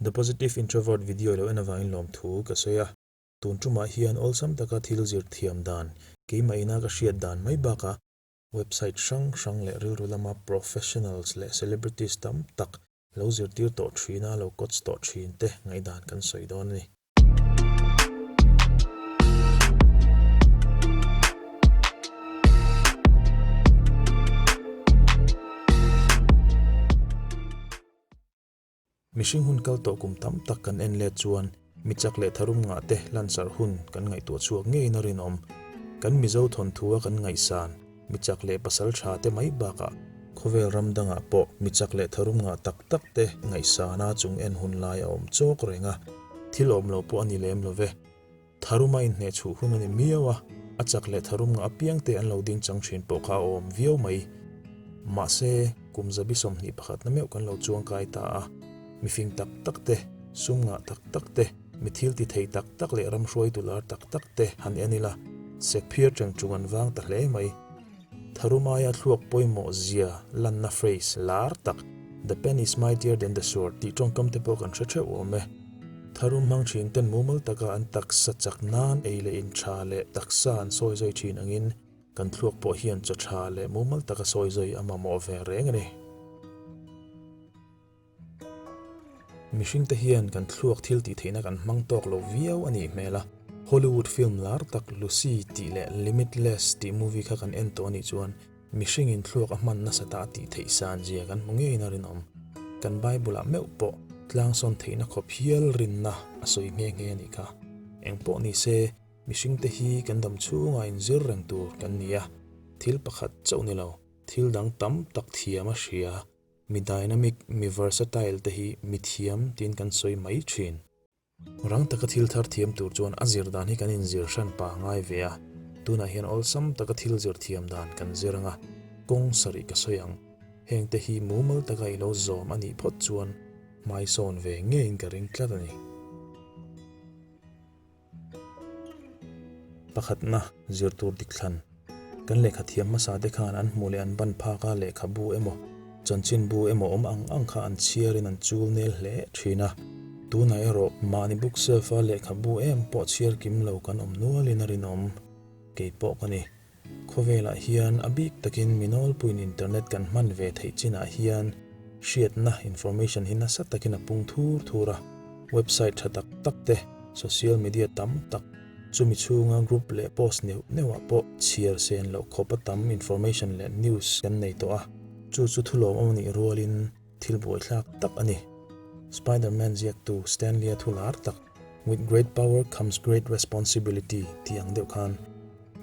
The Positive Introvert video lo en avangin lawmthu ka sawi a. Tun tumah hian awlsam taka thil zir thiam dan, keimah ina ka hriat dan mai bakah website hrang hrang leh rilru lama professionals leh celebrities tam tak lo zirtir tawh thina lo coach tawh thin te ngaihdan kan sawi dawn a ni. Mihring hun kal tawh kum tam tak kan en let chuan mi chak leh tharum ngah te lansarh hun kan ngaihtuah chhuak ngeiin a rinawm. Kan Mizo thawnthu a kan ngaihsan mi chak leh pasal tha te mai bakah khawvel ram dangah pawh mi chak leh tharum ngah tak tak te ngaihsana chung en hun lai a awm chawk reng a, thil awm lo pawh a ni lem lo ve. Tharum a inhneh chhuh hun a ni miau a, a chak leh tharum ngah apiang te an lo ding chang thin pawh kha a awm viau mai. Mahse, kum zabi 21 na meuh kan lo chuang kai ta a, mifing tak tak te, sum ngah tak tak te, mi thil ti thei tak tak leh ram hruaitu lar tak tak te han en ila, sek phiar teng chung an vang ta hle mai. Tharum aia thluak pawimawh zia lanna phrase lar tak, The pen is mightier than the sword tih tawngkam te pawh kan hre theuh awm e. Tharum hmang thin ten mumal taka an taksa chak nan ei leh in tha leh taksa an sawi zawi thin angin kan thluak pawh hian chaw tha leh mumal taka sawi zawi a mamawh ve reng a ni. Mihringte hian kan thluak thil tih theihna kan hmang tawk lo viau a nih hmel a, Hollywood film lar tak Lucy tih leh Limitless tih movie kha kan en tawh a nih chuan mihringin thluak a hman nasa ta a tih theih san zia kan hmu ngeiin a rinawm. Kan Bible-ah meuh pawh tlangsawn theihna khawp hial rinna a sawi nghe nghe a nih kha. Engpawh ni se, mihringte hi kan dam chhungah inzir reng tur kan ni a, thil pakhat chauh ni lo, thil dang tam tak thiam a hria. Mi dynamic, mi versatile te hi mi thiam tiin kan sawi mai thin. Rang taka thil thar thiam tur chuan a zir dan hi kan inzir hran pah ngai ve a, tunah hian awlsam taka thil zir thiam dan kan zir anga kawng sarih ka sawi ang. Heng te hi mumal taka i lo zawm a nih phawt chuan hmaisawn ve ngeiin ka ring tlat a ni. Pakhatna, zir tur dik thlan. Kan lehkha thiam hmasa te khan an hmuh leh an ban phak a lehkhabu emaw, chanchinbu emaw awm ang ang kha an chhiarin an chul nel hle thin a. Tunah erawh mahni bookshelf a lehkhabu em pawh chhiar kim lo kan awm nualin a rinawm. Kei pawh ka ni. Khawvelah hian a bik takin mi nawlpuiin internet kan hman ve theih chinah hian hriatna, information, hi nasa takin a pung thur thur a. Website tha tak tak te, social media tam tak, chumi chhunga group leh post neuh neuhah pawh chhiar sen loh khawpa tam information leh news kan nei tawh a. Chu chu thulawmawm a nih rualin thil buaithlak tak a ni. Spider-Man ziaktu Stanley-a thu lar tak, With great power comes great responsibility tih ang deuh khan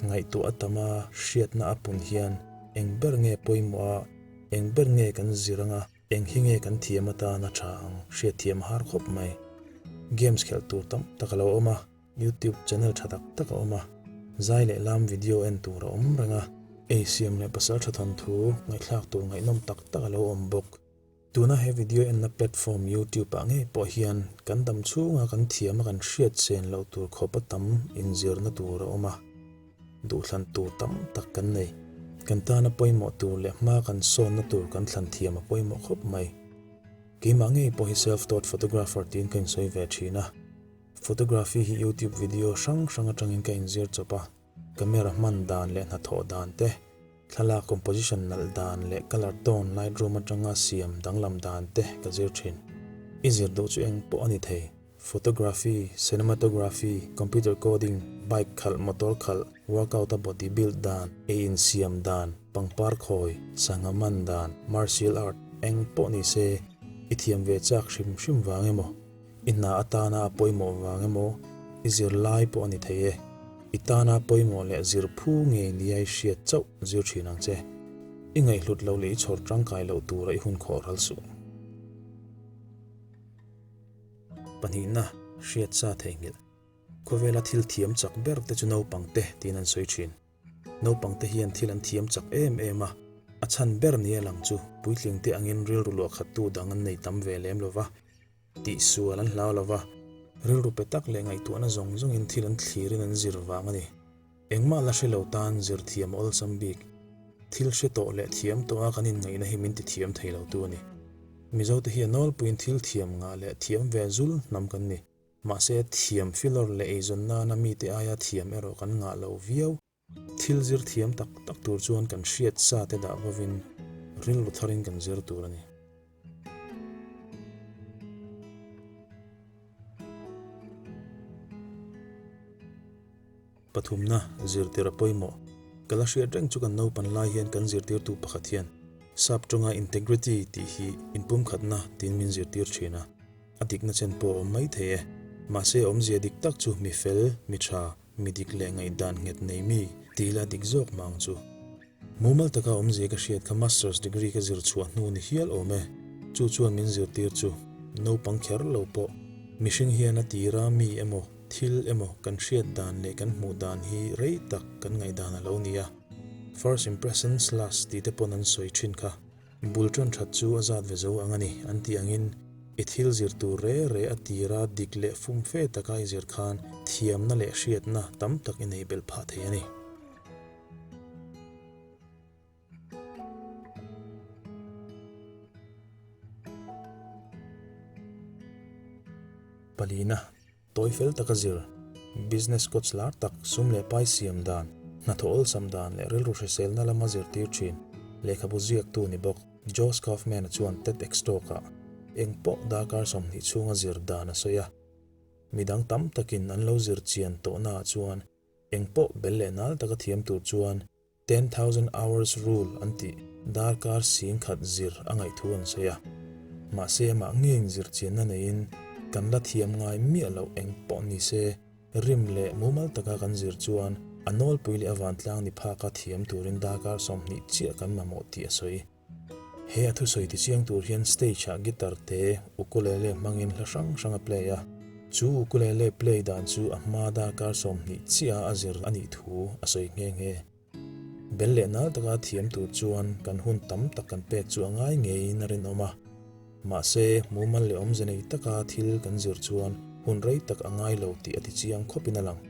ngaihtuah a tam a, hriatna a pun hian eng ber nge pawimawh a, eng ber nge kan zir anga, eng hi nge kan thiam atana tha ang hriatthiam a har khawp mai. Games khelh tur tam tak a lo awm a, YouTube channel tha tak tak a awm a, zai leh lam video en tur a awm reng a, ei siam leh pasal tha thawnthu ngaihthlak tur ngaihnawm tak tak a lo awm bawk. Tuna he video enna platform YouTube ah ngei pawh hian kan dam chhunga kan thiam a kan hriat chen loh tur khawp a tam inzirna tur a awm a, duhthlan tur tam tak kan nei. Kan tana pawimawh tur leh hma kan sawnna tur kan thlan thiam a pawimawh khawp mai. Keimah ngei pawh hi self-taught photographer tiin ka insawi ve thin a, photography hi YouTube video hrang hrang atangin ka inzir chawp a, Camera hman dan leh hnathawh dan te, thlalak composition nalh dan leh colour tone Lightroom atanga siam danglam dan te ka zir thin. I zir duh chu eng pawh a ni thei, photography, cinematography, computer coding, bike khalh, motor khalh, workout a body build dan, ei insiam dan, pangpar khawi, sangha man dan, martial art, eng pawh ni se, i thiam ve chak hrim hrim vang emaw? I hna atana a pawimawh vang emaw, i zir lai pawh a ni thei e. I tana pawimawh leh zir phu ngei nia i hriat chauh zir thin ang che. I ngaihhlut loh leh i chhawr tangkai loh tura i hun khawh ral suh. Pahnihna, hriat sa theihnghilh. Khawvela thil thiam chak ber te chu naupang te tiin an sawi thin. Naupangte hian thil an thiam chak em em a, a chhan ber nia lang chu puitlingte angin rilru luahkhattu dang an nei tam ve lem lo va, tihsual an hlau lo va, rilru pe tak leh ngaihtuahna zawng zawngin thil an thlirin an zir vang a ni. Engmah la hre lo tan zir thiam a awlsam bik. Thil hre tawh leh thiam tawha kan inngaihna hi min ti thiam thei lo tu a ni. Mizote hi a nawlpuiin thil thiam ngah leh thiam ve zul hnam kan ni. Mahse, thiam filawr leh eizawn nana mite aia thiam erawh kan ngah lo viau. Thil zir thiam tak tak tur chuan kan hriat sa te dah bovin rilru tharin kan zir tur a ni. Pathumna, zirtir a pawimawh. Ka la hriat reng chu kan naupan lai hian kan zirtirtu pakhat hian sap tawnga integrity tih hi inpumkhatna tiin min zirtir thin a. A dikna chen pawh a awm mai thei e. Mahse awmzia dik tak chu mi fel, mi tha, mi dik leh ngaihdan nghet nei mi tih la dik zawk mah ang chu. Mumal taka awmzia ka hriat kha Masters degree ka zir chhuah hnu ni hial awm e. Chu chuan min zirtir chu, naupang kher lo pawh, mihring hian a tira mi emaw, thil emaw kan hriat dan leh kan hmuh dan hi rei tak kan ngaihdan a lo ni a. First impressions last tih te pawn an sawi thin kha. Bul tan that chu a zat ve zo ang a ni an tih angin i thil zir tur re re a tira dik leh fum fe taka i zir khan thiamna leh hriatna tam tak i nei belh phah thei a ni. Palina, Tawi fel taka zir, Business coach lar tak, sum leh pai siam dan, hnathawh awlsam dan leh rilru hriselna lama zirtir thin, lehkhabu ziaktu ni bawk, Josh Kaufman-a chuan TEDx Talk-ah eng pawh darkar 20 chhunga zir dan a sawi a. Midang tam takin an lo zir chian tawhnaah chuan eng pawh bel leh nal taka thiam tur chuan 10,000 hours rule an tih darkar 10,000 zir a ngaih thu an sawi a. Mahse amah ngeiin zir chianna neiin kan la thiam ngai miah loh eng pawh ni se, rim leh mumal taka kan zir chuan a nawlpui leh a vantlang ni phaka thiam turin darkar 20 chiah kan mamawh tih a sawi. He a thusawi tichiang tur hian stage-ah guitar te, ukulele hmangin hla hrang hrang a play a. Chu ukulele play dan chu a hma darkar 20 chiah a zir a nih thu a sawi nghe nghe. Bel leh nal taka thiam tur chuan kan hun tam tak kan pek chu a ngai ngeiin a rinawm a. Mahse, mumal leh awmze nei taka thil kan zir chuan hun rei tak a ngai lo tih a tichiang khawpin a lang.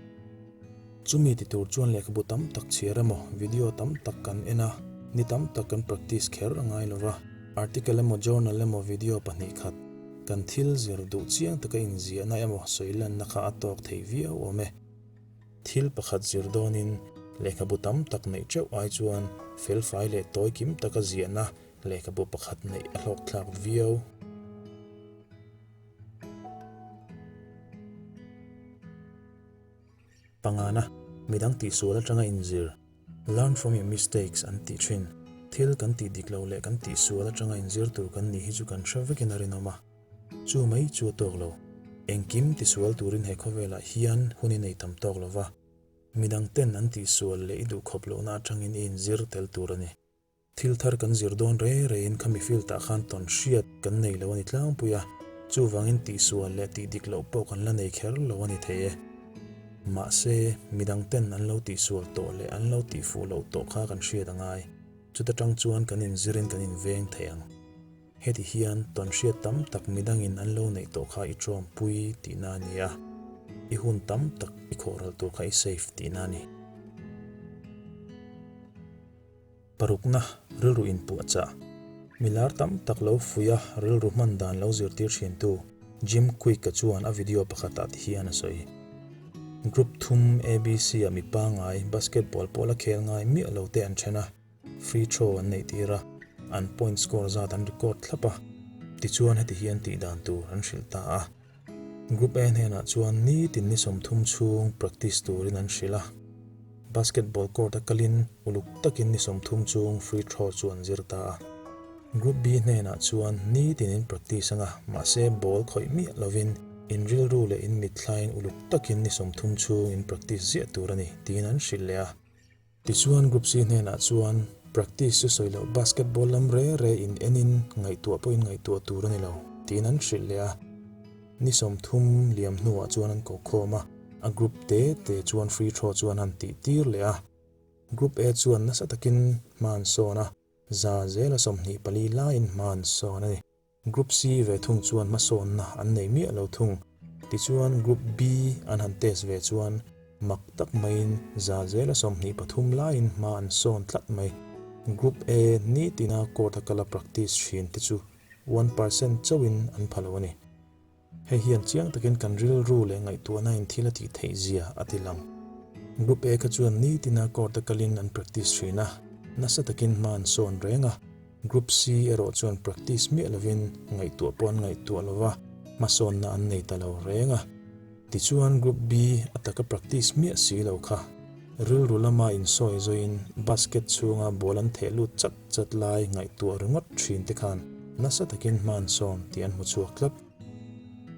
Chumi ti tur chuan lehkhabu tam tak chhiar emaw, video tam tak kan en a, ni tam tak kan practice kher a ngai lova. Article emaw journal emaw video pahnih khat, kan thil zir duh chiang taka inziahna emaw sawi lanna kha a tawk thei viau awm e. Thil pakhat zir dawnin lehkhabu tam tak neih teuh ai chuan felfai leh tawi kim taka ziahna lehkhabu pakhat neih a hlawkthlak viau. Pangana, midang tihsual atanga inzir, Learn from your mistakes, an tih thin. Thil kan tih dik loh leh kan tihsual atanga inzir tur kan nih hi chu kan hre vekin a rinawm a. Chu mai chu a tawk lo. Engkim tisual turin he khawvelah hian hun i nei tam tawk lo va. Midang ten an tihsual leh i duhkhawp lohna atangin i inzir tel tur a ni. Thil thar kan zir dawn re rein khami field ah khan tawn hriat kan nei lo a ni tlangpui a, chuvangin tihsual leh tih dik loh pawh kan la nei kher lo a ni thei e. Mahse, midang ten an lo tihsual tawh leh an lo tihfuh loh tawh kha kan hriat a ngai. Chuta tang chuan kan inzirin kan inveng thei ang. Heti hian tawn hriat tam tak midangin an lo neih tawh kha i tawmpui tihna a ni a, i hun tam tak i khawhral tur kha i safe tihna a ni. Parukna, rilru inpuahchah. Milar tam tak lo fuih a, rilru hman dan lo zirtir thintu Jim Quick-a chuan a video pakhatah ti hian a sawi. Group thum ABC-ah mi pangngai basketball pawh la khel ngai miah lo te an then a, free throw an neih tir a, an point score zat an record thlap a, tichuan heti hian tih dan tur an hrilh ta a. Group A hnenah chuan nitin ni 30 chhung practice turin an hrilh a. Basketball court a kalin uluk takin ni 30 chung free throw chu an zir ta a. Group B hnenah chuan nitin in practice anga mahse ball khawih miah lovin in rilru leh in mitthlain uluk takin ni 30 chhung in practice ziah tur a ni tiin an hrilh leh a. Tichuan Group C hnenah chuan practice chu sawi loh basketball lam re re in enin ngaihtuah pawhin ngaihtuah tur a ni lo tiin an hrilh leh a. Ni 30 liam hnuah chuan an ko khawm a, a group te te chuan free throw chu an han tih tir leh a. Group A chuan nasa takin hma an sawn a, za zela 24 laiin hma an sawn a ni. Group C ve thung chuan hmasawnna an nei miah lo thung. Tichuan Group B an han test ve chuan mak tak maiin za zela 23 laiin hma an sawn tlat mai. Group A nitina court a kala practice thin te chu 1% chauhin an pha lo a ni. Hei hian chiang takin kan rilru leh ngaihtuahna in thil a tih theih zia a ti lang. Group A kha chuan nitina court a kalin an practice thin a, nasa takin hma an sawn reng a. Group C erawh chuan practice miah lovin ngaihtuah pawh an ngaihtuah lo va, hmasawnna an nei ta lo reng a. Tichuan Group B a taka practice miah si lo kha rilru lama insawi zawiin basket chhunga ball an theh lut chat chat lai ngaihtuah ringawt thin te khan nasa takin hma an sawn tih an hmu chhuak tlat.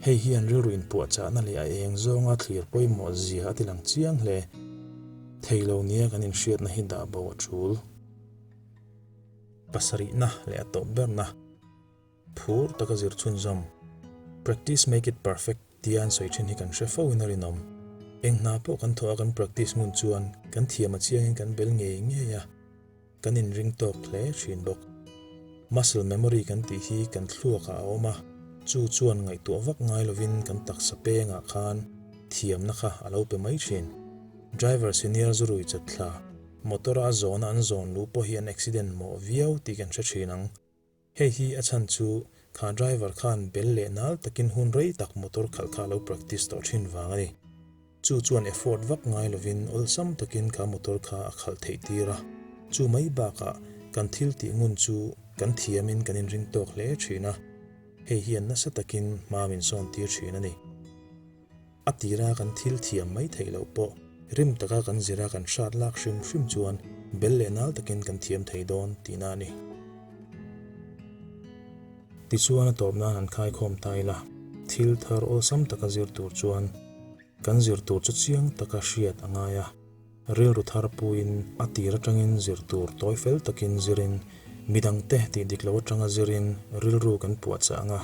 Hei hian rilru inpuahchahna leh a eng zawnga thlir pawimawh zia a tilang chiang hle. Thei lo nia kan inhriatna hi dah bo a tul. Pasarihna leh a tawp berna. Phur taka zir chhunzawm, Practice make it perfect, tia an sawi thin hi kan hre fo in a rinawm. Eng hna pawh kan thawh a kan practice ngun chuan kan thiam a chiangin kan bel ngei ngei a, kan inring tawk hle thin bawk. Muscle memory kan tih hi kan thluakah a awm a, chu chuan ngaihtuah vak ngai lovin kan taksa pengah khan thiamna kha a lo pe mai thin. Driver senior zurui chatthla, motor-a a zawna an zawn luh pawh hi an accident mawh viau tih kan hre thin ang. Hei hi a chhan chu kha driver khan bel leh nal takin hun rei tak motor khalh kha a lo practice tawh thin vang a ni. Chu chuan effort vak ngai lovin awlsam takin kha motor kha a khalh theih tir a. Chu mai bakah kan thil tih ngun chu kan thiamin kan inring tawk hle thin a, hei hian nasa takin hma min sawn tir thin a ni. A tira kan thil thiam mai theih loh pawh rim taka kan zira kan hrat lak hrim hrim chuan bel leh nal takin kan thiam thei dawn tihna a ni. Tichuan a tawp nan han khaikhawm ta ila, thil thar awlsam taka zir tur chuan kan zir tur chu chiang taka hriat a ngai a. Rilru thar puiin a tir atangin zir tur tawi fel takin zirin midangte tih dik lo atanga zirin rilru kan puahchah ang a,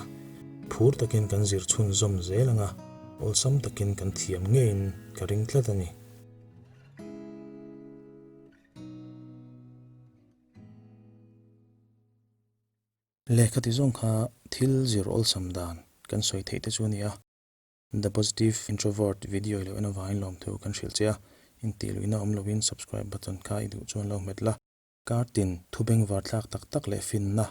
phur takin kan zir chhunzawm zel ang a, awlsam takin kan thiam ngeiin ka ring tlat a ni. Lehkha ti zawng kha thil zir awlsam dan kan sawi theih te chu a ni a. The Positive Introvert video i lo en avangin lawmthu kan hrilh che a, intih luihna awm lovin subscribe button kha i duh chuan lo hmet la. Kar tin thu bengvar thlak tak tak leh finna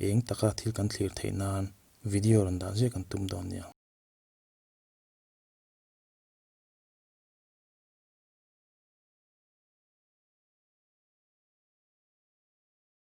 eng taka thil kan thlir theih nan video rawn dah ziah kan tum dawn nia.